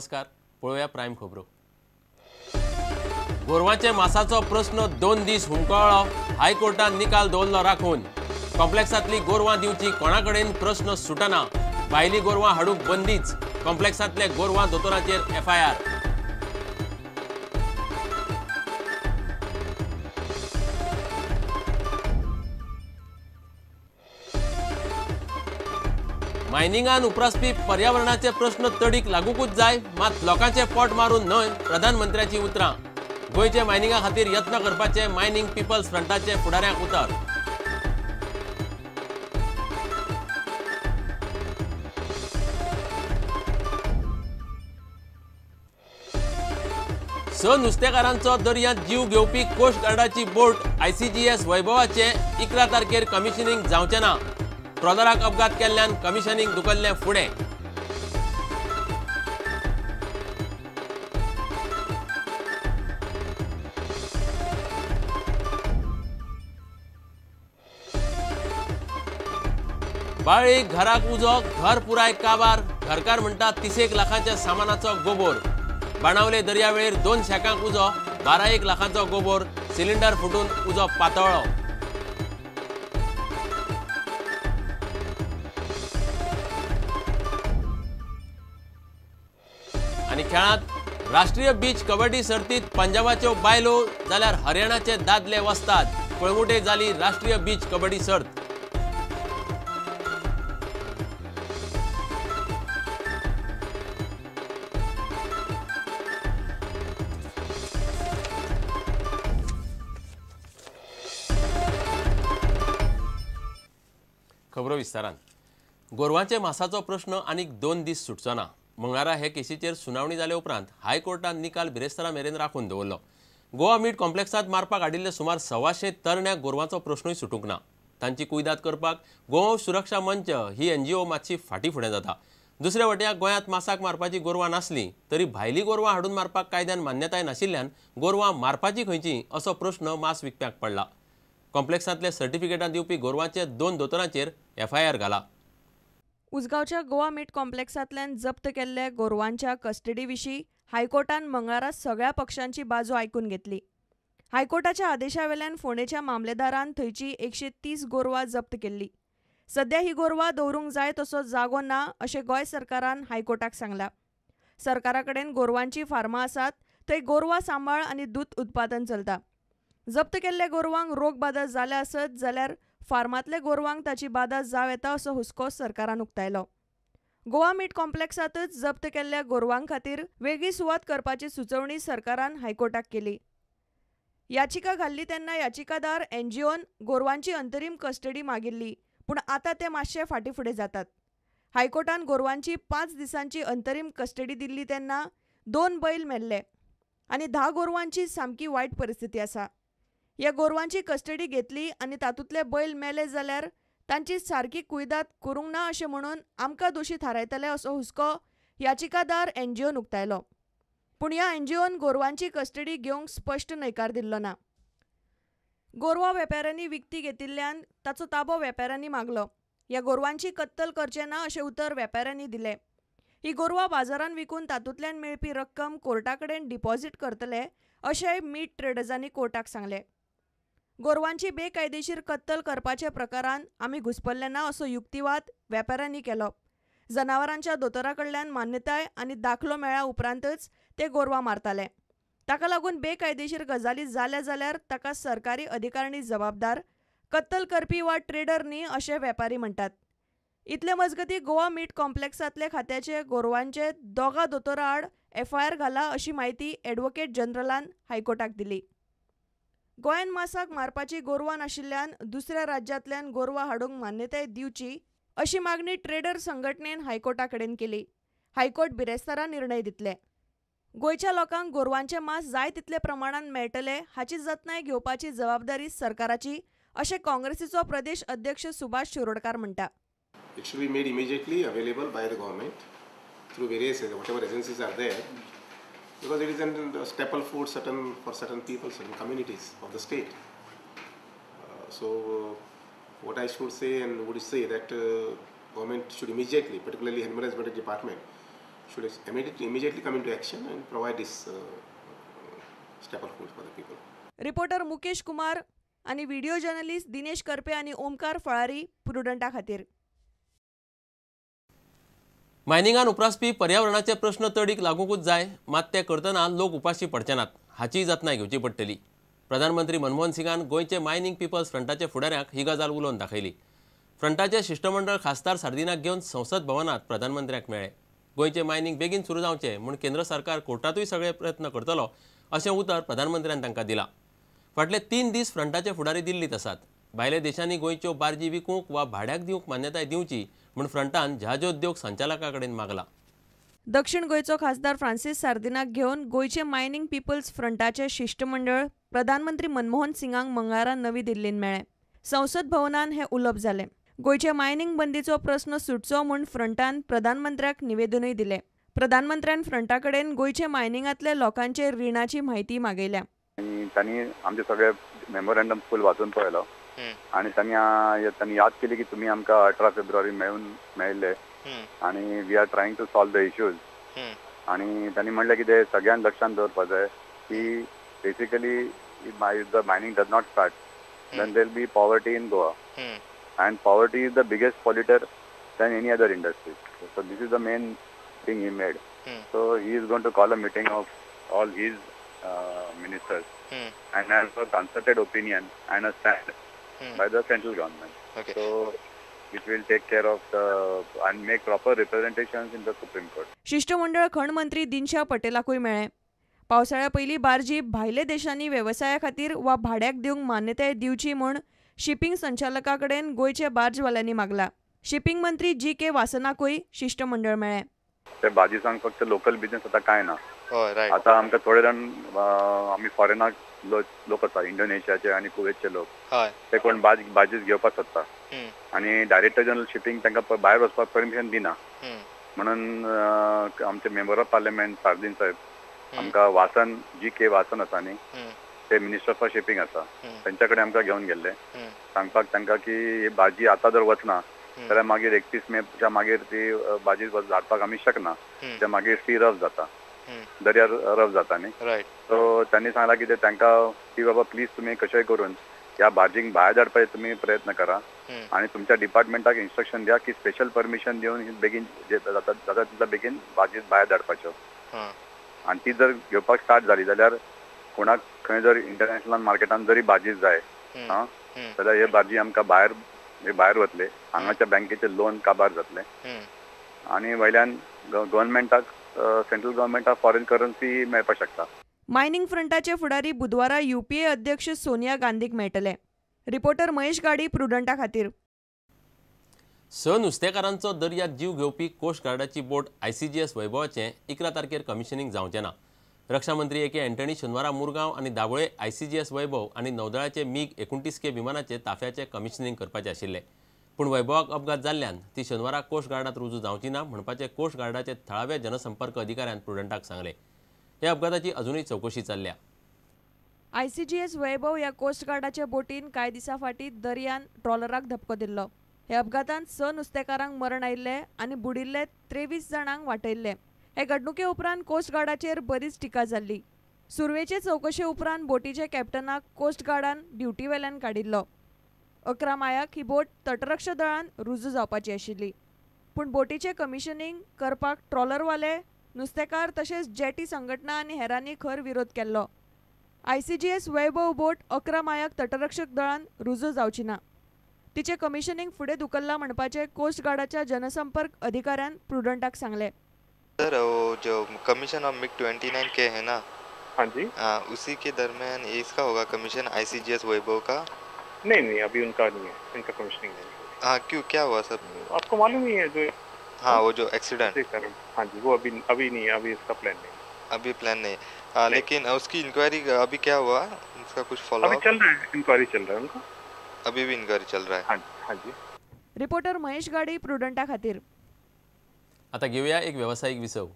नमस्कार. पळोवया प्रायम खबरो. गोरवांचे मासाचो प्रस्न 2 दीस हुमकळ्ळो. हायकोर्टान निकाल दवरलो राखून. कॉम्प्लेक्सांतली गोरवां दिवची कोणाकडेन प्रस्न सुटना. भायली गोरवां हाडूंक बंदीच. कॉम्प्लेक्सांतले गोरवां दोतोराचेर एफआयआर. मायनिंगान उप्रासपी पर्यावरणाचे प्रस्न तडीक लागूकूच जाय, मात लोकांचे पोट मारून न्हय, प्रधानमंत्र्याची उतरां. गोंयचे मायनिंगा खातीर यत्न करपाचे मायनिंग पिपल्स फ्रंटाचे फुडाऱ्यांक उतर. स नुस्तेकारांचो दर्यांत जीव घेवपी कोस्ट गार्डाची बोट आयसीजीएस वैभवाचे 11 तारखेर कमिशनिंग जावचें ना. ट्रॉलराक अपघात केल्ल्यान कमिशनिंग धुकल्लें फुडें. बाळी घराक उजो, घर पुराय काबार. घरकार म्हणटा 30 लाखांच्या सामानाचो गोबोर. बाणावले दर्यावेळेर 2 शेकांक उजो, 12 लाखांचो गोबोर. सिलिंडर फुटून उजो पातळ्ळो. आनी खेळांत राष्ट्रीय बीच कबड्डी सर्तीत पंजाबाच्यो बायलो जाल्यार हरियाणाचे दादले वसतात. कळंगुटे जाली राष्ट्रीय बीच कबड्डी सर्त. खबरो विस्तारान. गोरवांचे मासाचो प्रश्न आनीक 2 दीस सुटचो ना. मंगळारा हे केशीचेर सुनावणी जाले उपरांत हायकोर्टान निकाल बिरेस्तारा मेरेन राखून दवरलो. गोवा मीट कॉम्प्लेक्सांत मारपाक हाडिल्ले सुमार 125 तरण्या गोरवांचो प्रश्नूय सुटूंक ना. तांची कुयदाद करपाक गोवा सुरक्षा मंच ही एनजीओ मातशी फाटीं फुडें जाता. दुसरे वटयां गोंयांत मासाक मारपाची गोरवां नासली तरी भायली गोरवां हाडून मारपाक कायद्यान मान्यताय नाशिल्ल्यान गोरवां मारपाची खंयची असो प्रश्न मास विकप्यांक पडला. कॉम्प्लेक्सांतले सर्टिफिकेटां दिवपी गोरवांचे 2 दोतोरांचेर एफआयआर घाला. उजगांवच्या गोवा मीट कॉम्प्लेक्सांतल्यान जप्त केल्ल्या गोरवांच्या कस्टडी विशीं हायकोर्टान मंगळारा सगळ्या पक्षांची बाजू आयकून घेतली. हायकोर्टाच्या आदेशावेल्यान फोंडेच्या मामलेदारान थंयची 130 गोरवां जप्त केल्ली. सध्या ही गोरवां दवरूंक जाय तसो जागो ना अशें गोंय सरकारान हायकोर्टाक सांगलां. सरकारा कडेन गोरवांची फार्मां आसात, थंय गोरवां सांबाळ आनी दूद उत्पादन चलता. जप्त केल्ल्या गोरवांक रोग बादा जाल्या आसत जाल्यार फार्मांतल्या गोरवांक ताची बादा जावं येता असो हुस्को सरकारान उक्तायलो. गोवा मीट कॉम्प्लेक्सांतच जप्त केल्ल्या गोरवां खातीर वेगळी सुवात करपाची सुचोवणी सरकारान हायकोर्टाक केली. याचिका घाल्ली तेन्ना याचिकादार एनजीओन गोरवांची अंतरीम कस्टडी मागिल्ली, पूण आतां ते मातशे फाटीं फुडें जातात. हायकोर्टान गोरवांची 5 दिसांची अंतरीम कस्टडी दिल्ली तेन्ना 2 बैल मेल्ले आनी 10 गोरवांची सामकी वायट परिस्थिती आसा. ह्या गोरवांची कस्टडी घेतली आनी तातूंतले बैल मेले जाल्यार तांची सारकी कुयदाद करूंक ना अशें म्हणून आमकां दोशी थारायतले असो हुस्को याचिकादार एनजीओन उक्तायलो. पूण ह्या एनजीओन गोरवांची कस्टडी घेवंक स्पश्ट न्हयकार दिल्लो ना. गोरवां वेपाऱ्यांनी विकती घेतिल्ल्यान ताचो ताबो वेपाऱ्यांनी मागलो. ह्या गोरवांची कत्तल करचें ना अशें उतर वेपाऱ्यांनी दिलें. ही गोरवां बाजारांत विकून तातूंतल्यान मेळपी रक्कम कोर्टा कडेन डिपॉझीट करतले अशेंय मीट ट्रेडर्सांनी कोर्टाक सांगलें. गोरवांची बेकायदेशीर कत्तल करपाच्या प्रकारान आमी घुस्पल्ले ना असो युक्तिवाद वेपाऱ्यांनी केलो. जनावरांच्या दोतोरा कडल्यान मान्यताय आनी दाखलो मेळ्ळ्या उपरांतच ते गोरवां मारताले. ताका लागून बेकायदेशीर गजाली जाल्या जाल्यार ताका सरकारी अधिकारणी जबाबदार, कत्तल करपी वा ट्रेडर न्ही अशें वेपारी म्हणटात. इतले मजगतीं गोवा मीट कॉम्प्लेक्सांतले खात्याचे गोरवांचे 2 दोतोरा आड एफआयआर घाला अशी म्हायती एडवोकेट जनरलान हायकोर्टाक दिली. गोंयांत मासाक मारपाची गोरवां नाशिल्ल्यान दुसऱ्या राज्यांतल्यान गोरवां हाडूंक मान्यताय दिवची अशी मागणी ट्रेडर संघटनेन हायकोर्टा कडेन केली. हायकोर्ट बिरेस्तारा निर्णय दितले. गोंयच्या लोकांक गोरवांचें मांस जाय तितले प्रमाणान मेळटलें हाची जतनाय घेवपाची जबाबदारी सरकाराची अशें काँग्रेसीचो प्रदेश अध्यक्ष सुभाष शिरोडकार म्हणटा. It should be made immediately available by the government through various whatever agencies are there, because it is a staple food certain for certain people, certain communities of the state. So what I should say and would say that government should immediately, particularly Animal Husbandry Department, should immediately come into action and provide this staple food for the people. Reporter Mukesh Kumar आणि video journalist Dinesh Karpe आणि ओमकार फळारी प्रुडंटा खातीर. मायनिंगान उप्रासपी पर्यावरणाचे प्रश्न तडीक लागूंकूच जाय, मात ते करतना लोक उपाशी पडचे नात हाचीय जतनाय घेवची पडटली. प्रधानमंत्री मनमोहन सिंगान गोंयचे मायनिंग पिपल्स फ्रंटाचे फुडाऱ्यांक ही गजाल उलोवन दाखयली. फ्रंटाचे शिश्टमंडळ खासदार सार्दिनाक घेवन संसद भवनांत प्रधानमंत्र्याक मेळ्ळे. गोंयचे मायनिंग बेगीन सुरू जावचें म्हूण केंद्र सरकार कोर्टांतूय सगळे प्रयत्न करतलो अशें उतर प्रधानमंत्र्यान तांकां दिलां. फाटले 3 दीस फ्रंटाचे फुडारी दिल्लींत आसात. भायल्या देशांनी गोंयच्यो बार्जी विकूंक वा भाड्याक दिवंक मान्यताय दिवची म्हूण फ्रंटान जहाजोद्योग संचालका कडेन मागला. दक्षिण गोंयचो खासदार फ्रांसीस सार्दिनाक घेवन गोंयचे मायनिंग पिपल्स फ्रंटाचे शिश्टमंडळ प्रधानमंत्री मनमोहन सिंगांक मंगळारा नवी दिल्लींत मेळ्ळें. संसद भवनान हें उलोवप जालें. गोंयचे मायनिंग बंदीचो प्रस्न सुटचो म्हूण फ्रंटान प्रधानमंत्र्याक निवेदनूय दिलें. प्रधानमंत्र्यान फ्रंटा कडेन गोंयचे मायनिंगांतले लोकांचे रिणाची म्हायती मागयल्या. तांणी आमचे सगळे मेमोरेंडम फूल वाचून पळयलो आनी तांणी याद केली की तुमी आमकां 18 फेब्रुवारी मेळिल्ले आनी we are trying to solve the issues. आनी तांणी म्हणलें की ते सगळ्यांक लक्षांत दवरपाक जाय की basically if the mining does not start then there will be poverty in Goa and poverty is the biggest polluter than any other industry. So this is the main thing he made. So he is going to call a meeting of all his ministers and have a concerted opinion and a stand by the central government. Okay. So which will take care of the and make proper representations in the Supreme Court. शिष्टमंडळ खण मंत्री दिनशा पटेलाकूय मेळ्ळें. पावसाळ्या पयलीं बार्जी भायले देशांनी वेवसाया खातीर वा भाड्याक दिवंक मान्यताय दिवची म्हूण शिपिंग संचालका कडेन गोंयचे बार्जवाल्यांनी मागला. शिपिंग मंत्री जी के वासनाकूय शिष्टमंडळ मेळ्ळें. ते बार्जीसांक फक्त लोकल बिझनेस आतां कांय ना. आतां आमकां थोडे जाण आमी फॉरेनाक लोक आसा, इंडोनेशियाचे आनी कुवेतचे लोक, ते कोण बार्जीस घेवपाक सोदता आनी डायरेक्टर जनरल शिपींग तांकां भायर वचपाक परमिशन दिना म्हणून आमचे मेंबर ऑफ पार्लमेंट सार्दीन साहेब आमकां वासन जी के वासन आसा न्ही, ते मिनिस्टर फॉर शिपींग आसा, तेंच्या कडेन आमकां घेवन गेल्ले सांगपाक तांकां की ही भाजी आतां जर वचना जाल्यार मागीर 31 मेच्या मागीर ती भाजी धाडपाक आमी शकना, ते मागीर सी रफ जाता, दर्या रफ जाता न्ही. सो तांणी सांगलां की ते तांकां की बाबा प्लीज तुमी कशेंय करून ह्या भाजींक भायर धाडपाचे तुमी प्रयत्न करा आनी तुमच्या डिपार्टमेंटाक इन्स्ट्रक्शन दिया की स्पेशल परमिशन दिवन बेगीन जाता जाता तितल्या बेगीन भाजी भायर धाडपाच्यो. आनी ती जर घेवपाक स्टार्ट जाली जाल्यार कोणाक खंय जर इंटरनॅशनल मार्केटान जरी भाजी जाय आं जाल्यार हे भाजी आमकां भायर वतले, हांगाच्या बँकेचे लोन काबार जातले आनी वयल्यान गव्हर्मेंटाक सेंट्रल गव्हर्मेंटाक फॉरेन करन्सी मेळपाक शकता. मायनिंग फ्रंटाचे फुडारी बुधवारा युपीए अध्यक्ष सोनिया गांधीक मेळटले. रिपोर्टर महेश गाडी, प्रुडंटा खातीर. 6 नुस्तेकारांचो दर्यात जीव घेवपी कोस्ट गार्डाची बोट ICGS वैभवाचें 11 तारखेर कमिशनिंग जावचें ना. रक्षा मंत्री ए के अँटनी शेनवारा मुरगांव आनी दाबोळे ICGS वैभव आनी नौदळाचे मिग 29K विमानाचे ताफ्याचें कमिशनिंग करपाचें आशिल्लें. पूण वैभवाक अपघात जाल्ल्यान ती शेनवारा कोस्ट गार्डांत रुजू जावची ना म्हणपाचें कोस्ट गार्डाचे थळाव्या जनसंपर्क अधिकाऱ्यान प्रुडंटाक सांगलें. ह्या अपघाताची अजुनूय चवकशी चल्ल्या. ICGS वैभव ह्या कोस्ट गार्डाच्या बोटीन कांय दिसां फाटीं दर्यान ट्रॉलराक धपको दिल्लो. ह्या अपघातांत 6 नुस्तेकारांक मरण आयिल्लें आनी बुडिल्ले 23 जाणांक वाटयल्ले. हे घडणुके उपरांत कोस्ट गार्डाचेर बरीच टिका जाल्ली. सुरवेचे चवकशे उपरांत बोटीच्या कॅप्टनाक कोस्ट गार्डान ड्युटीवेल्यान काडिल्लो. 11 मायाक ही बोट तटरक्षक दळान रुजू जावपाची आशिल्ली, पूण बोटीचें कमिशनिंग करपाक ट्रॉलरवाले, नुस्तेकार तशेंच जेटी संघटना आनी हेरांनी खर विरोध केल्लो. ICGS वैभव बोट 11 मायाक तटरक्षक दळान रुजू जावची ना. तिचें कमिशनिंग फुडें धुकल्लां म्हणपाचें कोस्ट गार्डाच्या जनसंपर्क अधिकाऱ्यान प्रुडंटाक सांगलें. सर, वो जो कमीशन ऑफ मिग 29K है ना, हाँ जी, उसी के दरमियान इसका होगा कमीशन ICGS वैभव का? नहीं नहीं, अभी उनका नहीं है, इनका कमीशनिंग नहीं है। हाँ, क्यों, क्या हुआ सर? आपको मालूम ही है जो, हाँ वो जो एक्सीडेंट, हाँ जी, वो अभी अभी नहीं है, अभी इसका प्लान नहीं, अभी प्लान नहीं। लेकिन उसकी इंक्वायरी अभी क्या हुआ, उसका कुछ फॉलो अभी चल रहा है, इंक्वायरी चल रहा है उनका, अभी भी इंक्वायरी चल रहा है। हाँ जी, हाँ जी। रिपोर्टर महेश गाडी, प्रुडंटा खातीर. आता घेऊया एक व्यावसायिक विसव.